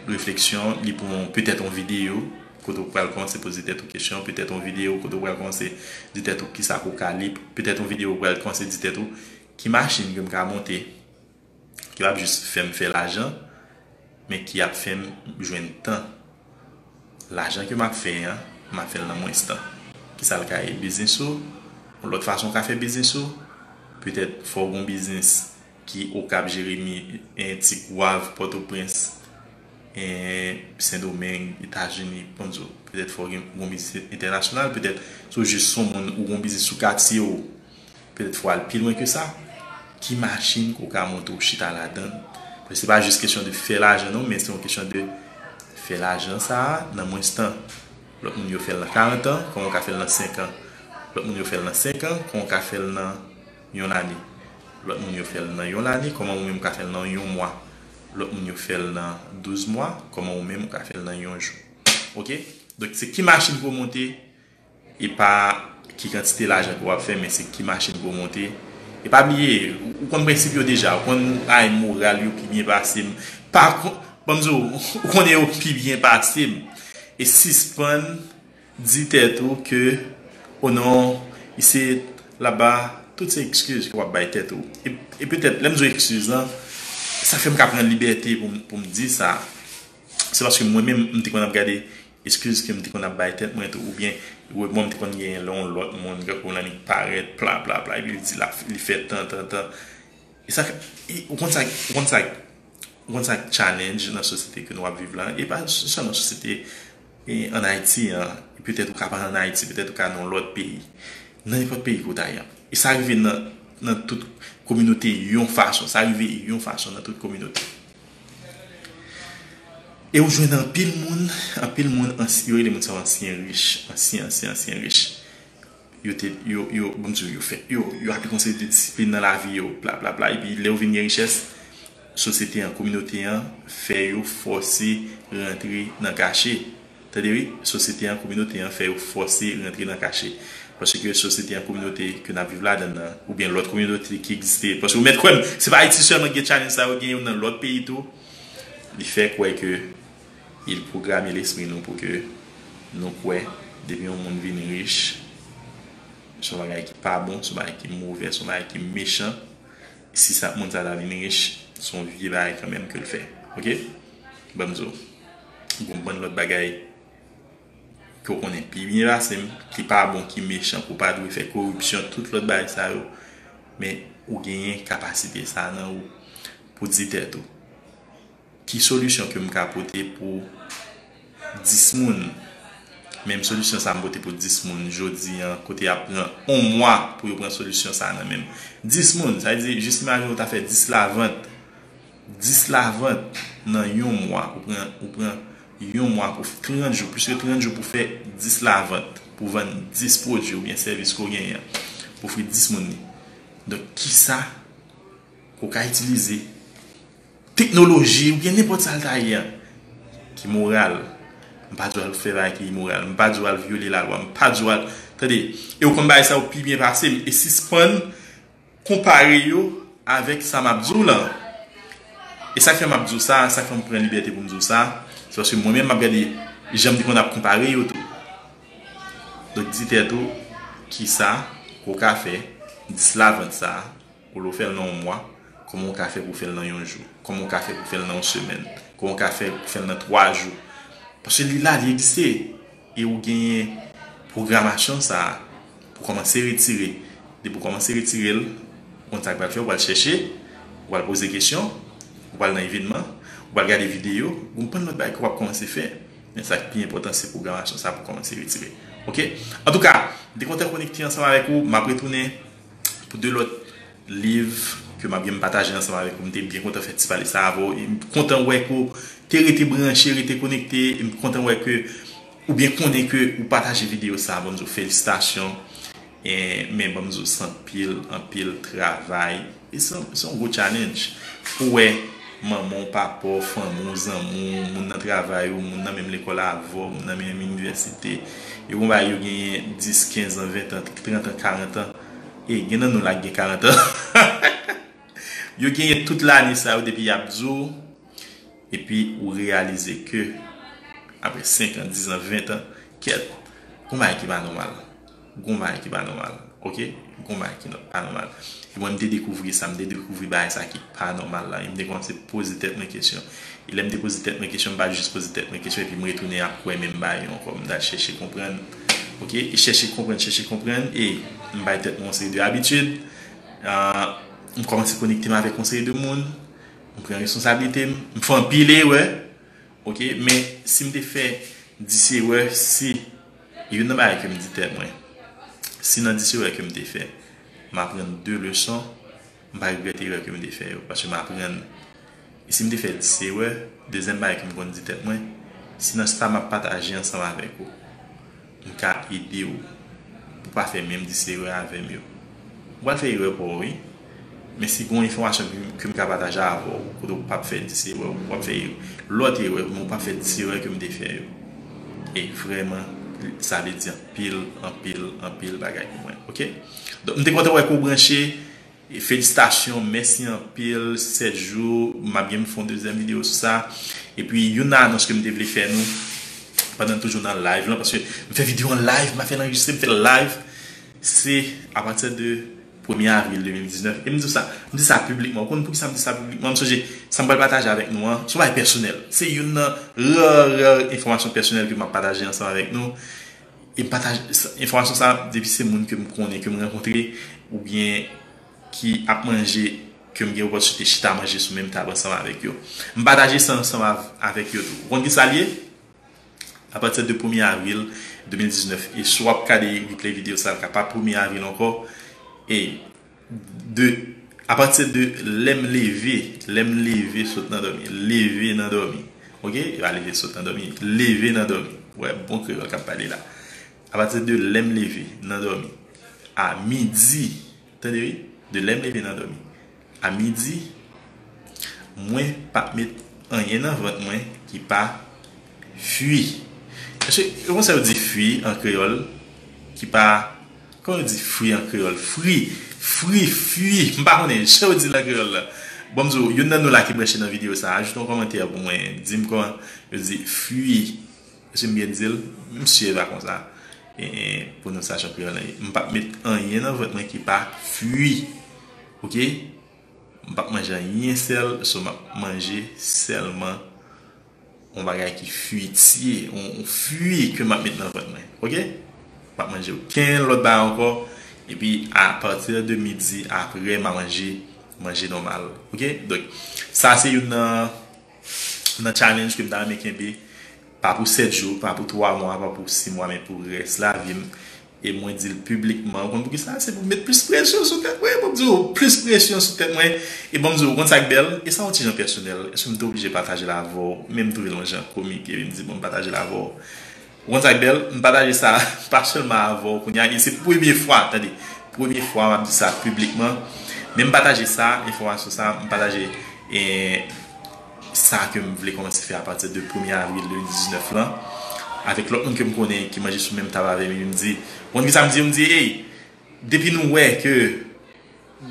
refleksyon, li pran yon, petèt yon videyo, kote w pral kòmanse poze tèt ou kesyon, petèt yon videyo, kote w pral kòmanse di tèt ou kisa ke w ka li, petèt yon videyo w pral kòmanse di tèt ou, ki machin ke m ka monte, ki p ap jis fè m fè lajan, men ki ap fè m jwenn tan. Lajan ke m ap fè an, m ap fè l nan mwens tan. Kisa l ka ye? Biznis ou, Yon lòt fason w ka fè biznis ou, petèt fò w gen yon biznis ki Okap, Jeremi, en, Tigwav, Pòtoprens, en, Sendomeng, Etazini, bon, petèt fò w gen yon biznis entènasyonal, petèt si w jis yon moun ou gen yon biznis sou katye w, petèt fò w al pi lwen ke sa. Ki machin ke w ka monte w chita ladan l? Paske se pa jis kesyon de fè lajan non, men se yon kesyon de fè lajan sa a nan mwens tan. Lòt moun yo fè l nan karant an, kòman w ka fè l nan senk an? Lòt moun yo fè l nan senk an, kòman w ka fè l nan yon lane? Lòt moun yo fè l nan yon lane, kòman ou menm ou ka fè l nan yon mwa? Lòt moun yo fè l nan douz mwa, kòman ou menm ou ka fè l nan yon jou? Oke? Donk, se ki machin pou w monte, e pa ki kantite lajan ke w ap fè, men se ki machin ke w monte. E pa bliye, ou konn prensip yo deja, ou konn ay moral yo pi byen pase m. Pa kon, ban m di w, ou konnen yo pi byen pase m. E sispann di tèt ou ke, o non, isit, laba, tout se ekskiz ke w ap bay tèt ou. E, e petèt, lè m di w ekskiz lan, sa fè m ka pran libète pou m, pou m di sa. Se paske mwen menm, m te konn ap gade eskiz ke m te konn ap bay tèt mwen tou, oubyen remò m te konn genyen lè yon lòt moun, kankou yon annik parèt, pla, pla, pla, epi li di la, li fè tan, tan, tan. E sa, e, ou konn sa, ou konn sa, ou konn sa k challenge nan sosyete ke nou ap viv la. E pa sèlman sosyete, e, ann Ayiti an, e petèt ou ka pa ann Ayiti, petèt ou ka nan yon lòt peyi. Nan nenpòt peyi ke w ta ye an. E sa rive nan, nan tout kominote yon fason. Sa rive yon fason nan tout kominote. E ou jwenn anpil moun, anpil moun, ansy-, yo rele moun sa yo ansyen rich, ansyen, ansyen, ansyen rich. Yo te, yo, yo, bon, m di w, yo fè, yo, yo aplike yon seri de disiplin nan lavi yo, bla, bla, bla. Epi lè yo vin gen richès, sosyete an, kominote an, fè yo fòse rantre nan kache. Tande wi, sosyete an, kominote an fè yo fòse rantre nan kache. Paske sosyete an, kominote ke n ap viv ladan l nan, oubyen lòt kominote ki egziste. Paske ou mèt kwè m, se pa Ayiti sèlman ki gen challenge sa yo, gen yo nan lòt peyi tou. Li fè kwè ke il programe lespri nou pou ke nou kwè, depi yon moun vin rich, se yon bagay ki pa bon, se yon bagay ki movè, se yon bagay ki mechan. Si sa, moun sa ta vin rich, se yon vye bagay kanmenm ke l fè. Oke? Ban m di w. Gon bann lòt bagay ke w konnen pi byen pase m, ki pa bon, ki mechan, ke w pa dwe fè, koripsyon, tout lòt bagay sa yo. Men ou genyen kapasite sa nan ou pou di tèt ou, ki solisyon ke m ka pote pou dis moun? Menm solisyon sa m pote pou dis moun jodi an, kote y ap pran yon mwa pou yo pran solisyon sa nan men m. Dis moun, sa vle di, jis imajine w ta fè dis lavant. Dis lavant nan yon mwa, ou pran, ou pran yon mwa pou f-, trant jou, plis ke trant jou pou fè dis lavant, pou vann dis pwodui oubyen sèvis ke w genyen an, pou ofri dis moun li. Donk, kisa ke w ka itilize, teknoloji, oubyen nenpòt sa l ta ye an, ki moral. M pa di w al fè bagay ki imoral. M pa di w al vyole lalwa. M pa di w al, tande, e w konn bagay sa yo pi byen pase m. E sispann konpare yo avèk sa m ap di w lan. E sa k fè m ap di w sa, sa k fè m pran libète pou m di w sa, se paske mwen menm m ap gade jan m te konn ap konpare yo tou. Donk, di tèt ou, kisa ke w ka fè, dis lavant sa a, olye w fè l nan yon mwa, kòman w ka fè pou w fè l nan yon jou? Kòman w ka fè pou w fè l nan yon semèn? Kòman w ka fè pou w fè l nan twa jou? Paske li la, li egziste. E ou genyen pwogramasyon sa a pou kòmanse retire. Depi w kòmanse retire l, ou konn sa k pral fè, ou pral chèche, ou pral poze kesyon, ou pral nan evènman, ou pral gade videyo, gon bann lòt bagay ke w ap kòmanse fè. Men sa k pi enpòtan, se pwogramasyon sa a pou kòmanse retire. Oke? Antouka, m te kontan konekte ansanm avèk ou. M ap retounen pou de lòt liv ke m ap gen m pataje ansanm avèk ou. M te byen kontan fè ti pale sa avè w. E m kontan wè ke w te rete branche, rete konekte. E m kontan wè ke, oubyen konnen ke ou pataje videyo sa a. Ban m di w felisitasyon. E, men ban m di w se anpil, anpil travay. E se, se yon gwo challenge. Pou w wè manman w, papa w, fanmi w, zanmi w, moun nan travay ou, moun nan menm lekòl avè w, moun nan menm inivèsite. Yo gon bagay yo genyen dis, kenz an, ven an, trant an, karant an. E gen nan nou la ki gen karant an. Yo genyen tout lane sa yo depi y ap di w, epi ou reyalize ke apre senk an, dis an, ven an, kèt, gon bagay ki pa nòmal. Gon bagay ki pa nòmal. Oke? Gon bagay ki nò-, pa nòmal. E mwen, m te dekouvri sa, m te dekouvri bagay sa ki pa nòmal la. E m te kòmanse poze tèt mwen kesyon. E lè m te poze tèt mwen kesyon, m pa jis poze tèt mwen kesyon, epi m retounen ap kwè menm bagay yo ankò. M t al chèche konprann. Ok, e chèche konprann, chèche konprann, e m bay tèt mwen yon seri de abitid. Ah, m kòmanse konekte m avèk yon seri de moun. M pran responsablite m. M fè anpil erè. Ok, men si m te fè dis erè, si youn nan bagay ke m di tèt mwen, si nan dis erè ke m te fè, m aprann de leson, m pa regrèt erè ke m te fè yo, paske m aprann. E si m te fè dis erè, dezyèm bagay ke m konn di tèt mwen, si nan sa m ap pataje ansanm avèk ou, m ka ede w pou w pa fè menm dis erè avè m yo. Ou pral fè erè pa w, wi. Men si gen yon enfòmasyon ke m, ke m ka pataje avè w, kote w p ap fè dis erè, w ap fè lòt erè, men w p ap fè dis erè ke m te fè yo. E vrèman, sa vle di anpil, anpil, anpil bagay pou mwen. Ok? Donk, m te kontan wè ke w branche. E felisitasyon, mèsi anpil, sèt jou, m ap gen pou fè yon dezyèm videyo sou sa. Epi, youn nan anons ke m te vle fè nou, pandan n toujou nan live lan, paske m fè videyo an live, m pa fè l anrejistre, m fè l live, se apati de premye avril de mil diznèf. E m di sa, m di sa piblikman. Ou konn poukisa m di sa piblikman? M sonje, sa m pral pataje avèk nou an, se yon bagay pèsonèl. Se youn nan rare, rare enfòmasyon pèsonèl ke m ap pataje ansanm avèk nou. E m pataje sa, enfòmasyon sa a, depi se moun ke m konnen, ke m rankontre, oubyen ki ap manje, ke m gen opòtinite chita manje sou menm tab ansanm avèk yo. M pataje sa ansanm av-, avèk yo tou. Ou konn ki sa l ye? Apati de premye avril de mil diznèf, e si w ap gade replay videyo sa a, l ka pa premye avril ankò, e de, apati de lè m leve, lè m leve sot nan dòmi, leve nan dòmi, ok? E pa leve sot nan dòmi, leve nan dòmi. Ou wè, bon kreyòl k ap pale la. Apati de lè m leve nan dòmi, a midi, tande wi, de lè m leve nan dòmi, a midi, mwen p ap met anyen nan vant mwen ki pa fwi. Èske yo konn sa yo di fwi an kreyòl? Ki pa, kòman yo di fwi an kreyòl? Fri, fri, fwi. M pa konnen sa yo di l an kreyòl la. Bon, m di w, youn nan nou la ki branche nan videyo sa a, ajoute yon kòmantè pou mwen. Di m kòman yo di fwi. Èske m byen di l? M si e pa konsa. E, e, pwononsiyasyon kreyòl la ye. M p ap met anyen nan vant mwen ki pa fwi. Ok? M p ap manje anyen sèl, so m ap manje sèlman yon bagay ki fwitye, yon, yon fwi ke m ap met nan vant mwen. Ok? M p ap manje okenn lòt bagay ankò. Epi, apati de midi, apre, m a manje, manje nòmal. Ok? Donk, sa se youn nan, nan challenge ke m ta renmen kenbe. Pa pou sèt jou, pa pou twa mwa, pa pou sis mwa, men pou rès lavi m. E mwen di l piblikman, ou konn poukisa? Se pou m met plis presyon sou tèt mwen, pou m di w plis presyon sou tèt mwen. E bon, m di w, ou konn sa k bèl? E sa yon ti jan pèsonèl. Èske m te oblije pataje l avè w? Men m twouve l yon jan komik, epi m di, bon, m pataje l avè w. Ou konn sa k bèl? M pataje sa, pa sèlman avè w kounye a, e se premye fwa, tande, premye fwa m ap di sa piblikman. Men m pataje sa, enfòmasyon sa, m pataje, e, sa ke m vle kòmanse fè apati de premye avril de mil diznèf lan, avèk lòt moun ke m konnen ki manje sou menm tab avè m, epi m di, ou konn ki sa m di yo? M di, ey, depi nou wè ke,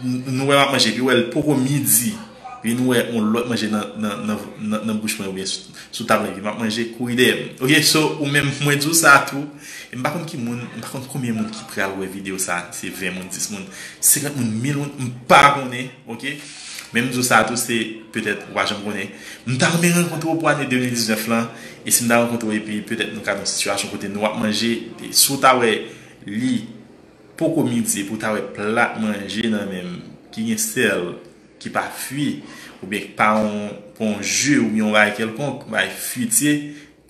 n-, nou wè m ap manje, epi wè l poko midi, epi nou wè yon lòt manje nan, nan, nan, nan, nan bouch mwen oubyen sou, sou tab lan, epi m ap manje, kouri dèyè m. Ok, so, ou menm, mwen di w sa tou, e m pa konn ki moun, m pa konn konbyen moun ki pral wè videyo sa, se ven moun, dis moun, senkant moun, mil moun, m pa konnen, ok? Men m di w sa tou, se petèt ou pa janm konnen. M ta renmen rankontre w pou ane de mil diznèf lan, e si m ta rankontre w, epi petèt nou ka nan yon sitiyasyon kote nou ap manje, e si w ta wè li poko midi, epi w ta wè plat manje nan men m, ki gen sèl, ki pa fwi, oubyen ki pa yon, pa yon je, oubyen yon bagay kèlkonk, bagay fwitye,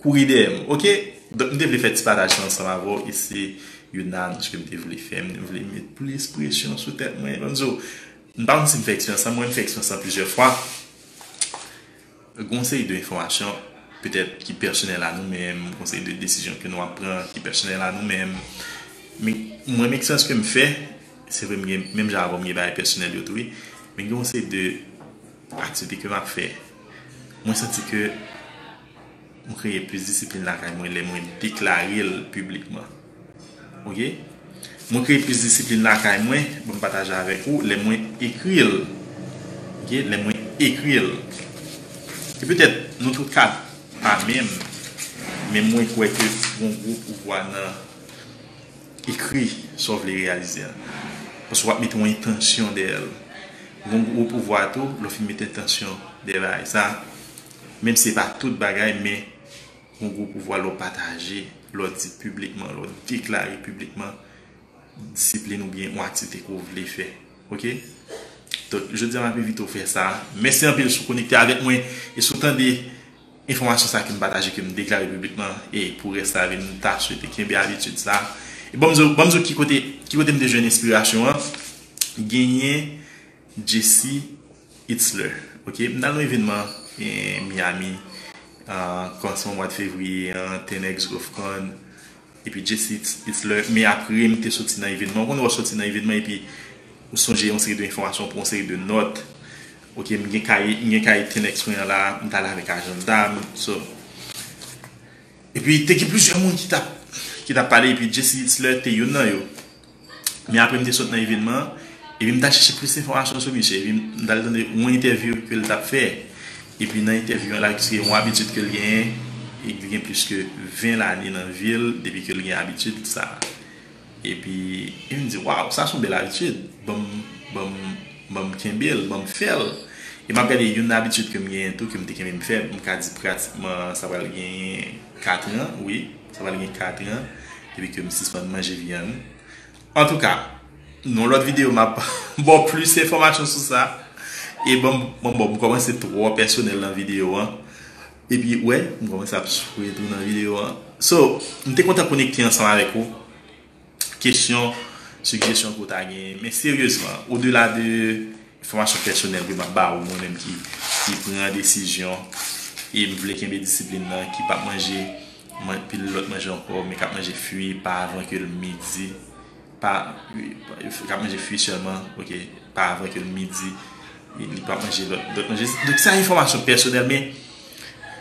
kouri dèyè m, ok? Donk, m te vle fè ti pataj sa ansanm avè w, e se youn nan anons ke m te vle fè. M vle met plis presyon sou tèt mwen. Ban m di w, m pa konn si m fè eksperyans lan, mwen, m fè eksperyans lan plizyè fwa. Gen yon seri de enfòmasyon, petèt ki pèsonèl a nou menm, gen yon seri de desizyon ke nou ap pran ki pèsonèl a nou menm. Men, mwen, men eksperyans ke m fè, se vre, m gen, menm jan avè w, m gen bagay pèsonèl yo tou, wi. Men gen yon seri de aktivite ke m ap fè, mwen santi ke m kreye plis disiplin lakay mwen lè mwen deklare l piblikman. Ok? Mwen kreye plis disiplin lakay mwen, ban m pataje avèk ou, lè mwen ekri l. Ok? Lè mwen ekri l. E petèt, nou tout ka pa menm, men mwen kwè ke gen yon gwo pouvwa nan ekri sa w vle reyalize a. Paske w ap mete yon entansyon dèyè l. Gen yon gwo pouvwa tou, lè w fin mete entansyon dèyè bagay sa, menm si se pa tout bagay, men gen yon gwo pouvwa lè w pataje lè w di piblikman, lè w deklare piblikman disiplin oubyen yon aktivite ke w vle fè. Oke? Donk, jodi a, m ap envite w fè sa. Mèsi anpil si w konekte avèk mwen e si w tande enfòmasyon sa ke m pataje, ke m deklare piblikman, e pou rès la, m ta swete kenbe abitid sa. E ban m di w, ban m di w ki kote, ki kote m te jwenn enspirasyon an. Genyen Jesse Itzler. Oke, m t al nan evènman, eh, Miami, ah, kòmansman mwa fevriye an, Ten X GrowthCon, epi Jesse Itz-, Itzler, men apre m te soti nan evènman. Ou konn wè w soti nan evènman epi ou sonje yon seri de enfòmasyon pou yon seri de nòt. Oke, m gen kay, m gen kay Ten X mwen an la, m t al avèk ajanda m. So, epi te gen plizyè moun ki t ap, ki t ap pale, epi Jesse Itzler te youn nan yo. Men apre m te sot nan evènman an, epi m t al chèche plis enfòmasyon sou misye, epi m t al tande yon entèvyou ke l t ap fè. Epi nan entèvyou an la, se yon abitid ke l genyen, e li gen plis ke ven lane nan vi l, depi ke l gen abitid sa. Epi, epi m di, "Waw, sa se yon bèl abitid. Ban m, ban m, ban m kenbe l, ban m fè l." E m ap gade youn nan abitid ke m genyen tou, ke m te kenbe m fè, m ka di pratikman sa pral gen kat an, wi, sa pral gen kat an, depi ke m sispann manje vyann. Antouka, nan yon lòt videyo, m ap ba w plis enfòmasyon sou sa. E bon, bon, bon, m kòmanse twò pèsonèl nan videyo an. Epi, wè, m kòmanse ap swete tou nan videyo an. So, m te kontan konekte ansanm avèk ou. Kesyon, sijesyon ke w ta genyen. Men seryezman, odela de enfòmasyon pèsonèl ke m ap ba ou, mwen menm ki, ki pran desizyon e m vle kenbe disiplin nan, ki p ap manje man-, pil lòt manje ankò, men k ap manje fwi pa avan ke l midi, pa, k ap manje fwi sèlman, oke, pa avan ke l midi, e li p ap manje lòt, lòt manje. Donk, sa enfòmasyon pèsonèl, men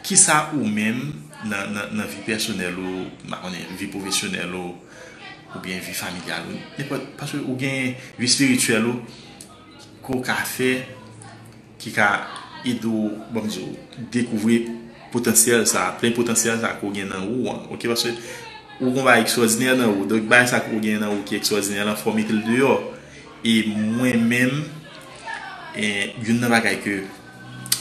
kisa ou menm nan, nan, nan vi pèsonèl ou, m pa konnen, vi pwofesyonèl ou, oubyen vi familyal ou, nenpòt, paske ou gen vi espirityèl ou, ke w ka fè, ki ka ede w, ban m di w, dekouvri potansyèl sa, plen potansyèl sa ke w gen nan ou an, oke? Paske ou gen yon bagay ekstwòdinè nan ou, donk bagay sa ke w gen nan ou ki ekstwòdinè lan, fò w mete l deyò. E mwen menm, e, youn nan bagay ke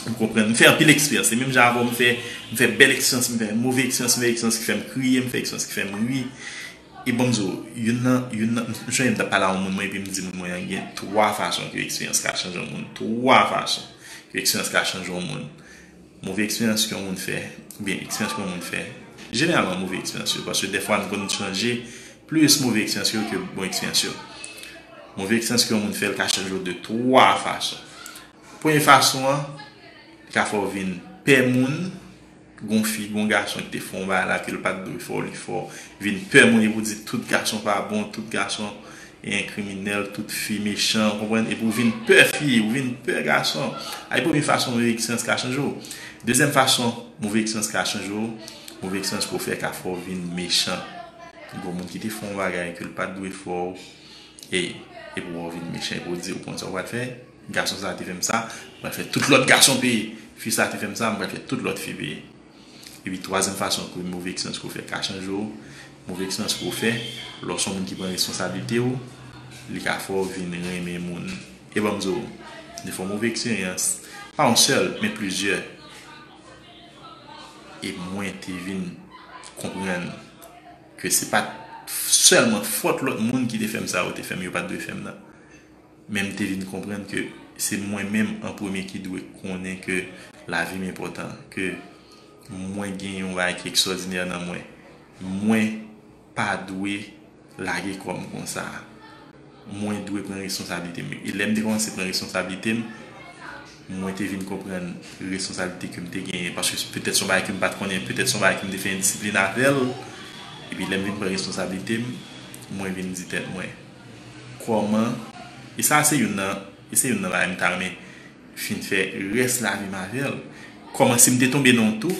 m konprann, m fè anpil eksperyans, e menm jan avè w, m fè, m fè bèl eksperyans, m fè move eksperyans, m fè eksperyans ki fè m kriye, m fè eksperyans ki fè m ri. E ban m di w, youn nan, youn nan, m sonje m t ap pale a yon moun mwen, epi m di moun mwen an gen twa fason ke eksperyans ka chanje yon moun. Twa fason ke eksperyans ka chanje yon moun. Move eksperyans ke yon moun fè, oubyen eksperyans ke yon moun fè. Jeneralman, move eksperyans yo, paske dèfwa nou konn chanje plis move eksperyans yo ke bon eksperyans yo. Move eksperyans ke yon moun fè, l ka chanje w de twa fason. Premye fason an, li ka fè w vin pè moun. Gon fi, gon gason ki te fè yon bagay la ke l pa t dwe fè w, li fè w vin pè moun, epi w di tout gason pa bon, tout gason e kriminèl, tout fi mechan, ou konprann? Epi w vin pè fi, ou vin pè gason. A, e premye fason move eksperyans ka chanje w. Dezyèm fason move eksperyans ka chanje w, move eksperyans ke w fè ka fè w vin mechan. Gon moun ki te fè yon bagay ke l pa t dwe fè w, e, epi w vin mechan, epi w di, ou konn sa w pral fè? Gason sa te fè m sa, m pral fè tout lòt gason peye. Fi sa te fè m sa, m pral fè tout lòt fi peye. Epi twazyèm fason ke move eksperyans ke w fè ka chanje w, move eksperyans ke w fè, lè w se yon moun ki pran responsablite w, li ka fè w vin renmen moun. E ban m di w, defwa move eksperyans, pa yon sèl, men plizyè. E mwen te vin konprann ke se pa t sèlman fòt lòt moun ki te fè m sa yo te fè m, yo pa t dwe fè m nan. Men m te vin konprann ke se mwen menm an premye ki dwe konnen ke lavi m enpòtan, ke mwen gen yon bagay ki ekstwòdinè nan mwen. Mwen pa dwe lage kò m konsa. Mwen dwe pran responsablite m. E lè m te kòmanse pran responsablite m, mwen te vin konprann responsablite ke m te genyen. Paske petèt se yon bagay ke m pa t konnen, petèt se yon bagay ke m te fè endisiplin avè l. Epi lè m vin pran responsablite m, mwen vin di tèt mwen, kòman, e sa se youn nan, e se youn nan bagay m ta renmen fin fè rès lavi m avè l. Kòman si m te tonbe nan yon tou,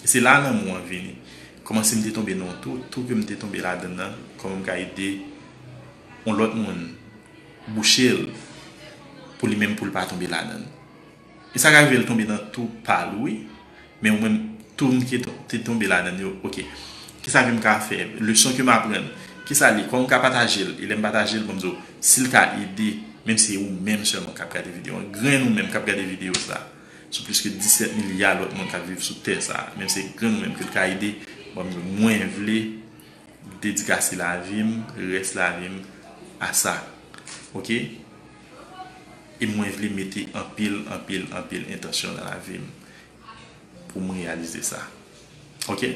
e se la lanmou an vini. Kòman si m te tonbe nan yon tou, tou ke m te tonbe ladan l nan, kòman m ka ede yon lòt moun bouche l pou li menm pou l pa tonbe ladan l. E sa ka rive l tonbe nan tou pa l, wi. Men ou menm, tou moun ki to-, te tonbe ladan l yo, oke. Kisa ke m ka fè? Leson ke m aprann. Kisa li? Kòman m ka pataje l? E lè m pataje l, ban m di w, si l ka ede, menm si se ou menm sèlman k ap gade videyo an, grenn ou menm k ap gade videyo sa, sou plis ke disèt milya lòt moun k ap viv sou tè sa, menm si se grenn ou menm ke l ka ede, Bon, mwen vle dedikase lavi m, rès lavi m a sa. Oke? E mwen vle mete anpil, anpil, anpil entansyon nan lavi m pou m reyalize sa. Oke?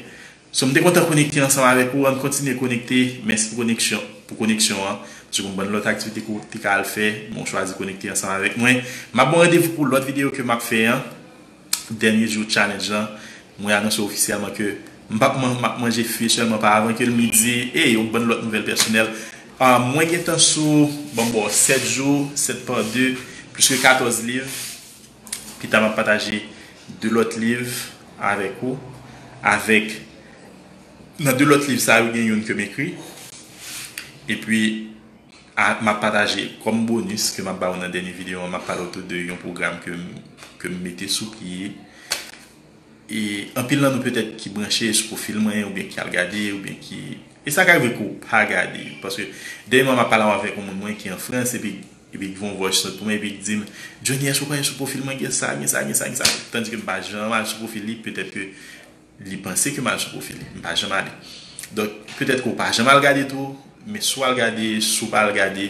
So, m te kontan konekte ansanm avèk ou. Ann kontinye konekte. Mèsi pou koneksyon, pou koneksyon an. Paske m bann lòt aktivite ke w te ka al fè, men w chwazi konekte ansanm avèk mwen. M ap ba w randevou pou lòt videyo ke m ap fè an. Dènye jou challenge lan, mwen anonse ofisyèlman ke m p ap man-, m ap manje fwi sèlman pa avan ke l midi. E yon bann lòt nouvèl pèsonèl. Ah, mwen gentan sou, bon, bon, sèt jou, sèt pa de, plis ke katòz liv. Pita m ap pataje de lòt liv avèk ou. Avèk, nan de lòt liv sa yo, gen youn ke m ekri. Epi, a, m ap pataje kòm bonis ke m ap ba w nan dènye videyo an, m ap pale w tou de yon pwogram ke m, ke m mete sou pye. E anpil nan nou petèt ki branche sou pwofil mwen, oubyen ki al gade, oubyen ki, e sa ka rive ke w pa gade. Paske dènyèman m ap pale avèk yon moun mwen ki an Frans, epi, epi ki voye yon voice note pou mwen, epi ki di m, "Johnny, èske w konnen sou pwofil mwen gen sa, gen sa, gen sa, gen sa?" Tandike m pa janm al sou pwofil li, petèt ke li panse ke m al sou pwofil li. M pa janm ale. Donk, petèt ke w pa janm al gade tou, men si w al gade, si w pa al gade,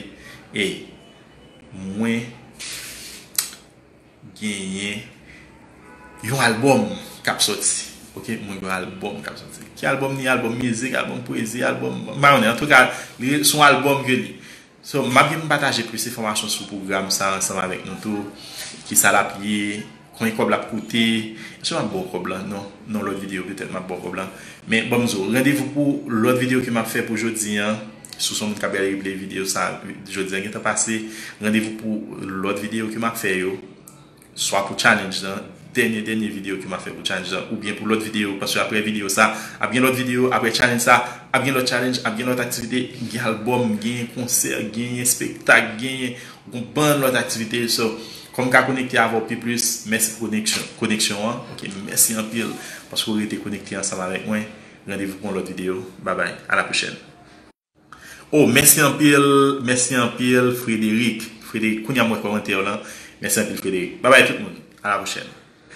e mwen genyen yon albòm k ap sòti. Oke? Mwen gen yon albòm k ap sòti. Ki albòm li? Albòm mizik, albòm pwezi, albòm, m pa konnen. Antouka, li, se yon albòm ke li. So, m ap gen pou m pataje plis enfòmasyon sou pwogram sa ansanm avèk nou tou. Kisa l ap ye, konbyen kòb l ap koute. Èske m ap ba w kòb la? Non. Nan lòt videyo, petèt m ap ba w kòb la. Men, ban m di w, randevou pou lòt videyo ke m ap fè pou jodi an. Si w se yon moun k ap gade replay videyo sa, jodi an gentan pase. Randevou pou lòt videyo ke m ap fè yo. Swa pou challenge lan, dènye, dènye videyo ke m ap fè pou challenge lan, oubyen pou lòt videyo, paske apre videyo sa, ap gen lòt videyo, apre challenge sa, ap gen lòt challenge, ap gen lòt aktivite, gen albòm, gen konsè, gen espektak, gen yon bann lòt aktivite. So, kòm m ka konekte avè w pi plis, mèsi pou koneksyon, koneksyon an. Oke, mèsi anpil paske w rete konekte ansanm avèk mwen. Randevou pou yon lòt videyo. Babay, a la pwochèn. Oh, mèsi anpil, mèsi anpil, Frédéric. Frédéric, kounye a m wè kòmantè w lan. Mèsi anpil, Frédéric. Babay tout moun. A la pwochèn.